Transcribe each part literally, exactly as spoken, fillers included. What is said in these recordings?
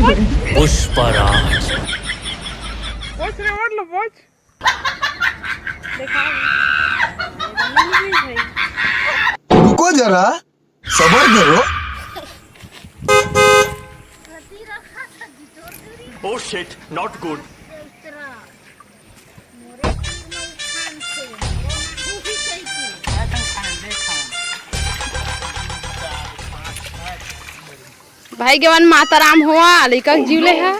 पुष्पराज। बच रे, मार लो, बच। देखा। रुको जरा, सबर करो। Oh shit, not good। भाई गेवन माता राम होवा, लइका के जीव ले हा।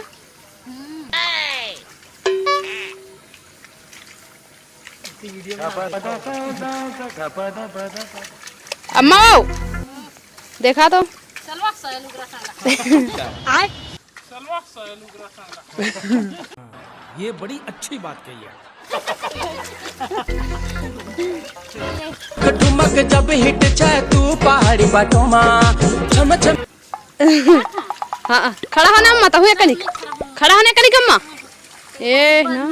अम्मा, देखा तो। ये बड़ी अच्छी बात कही है। ठुमक जब हिट छै तू पहाड़ी बाटो मा, छम छम। हाँ, खड़ा हो ना अम्मा, तहु एकनी। खड़ा हो ना एकनी अम्मा। ए ना।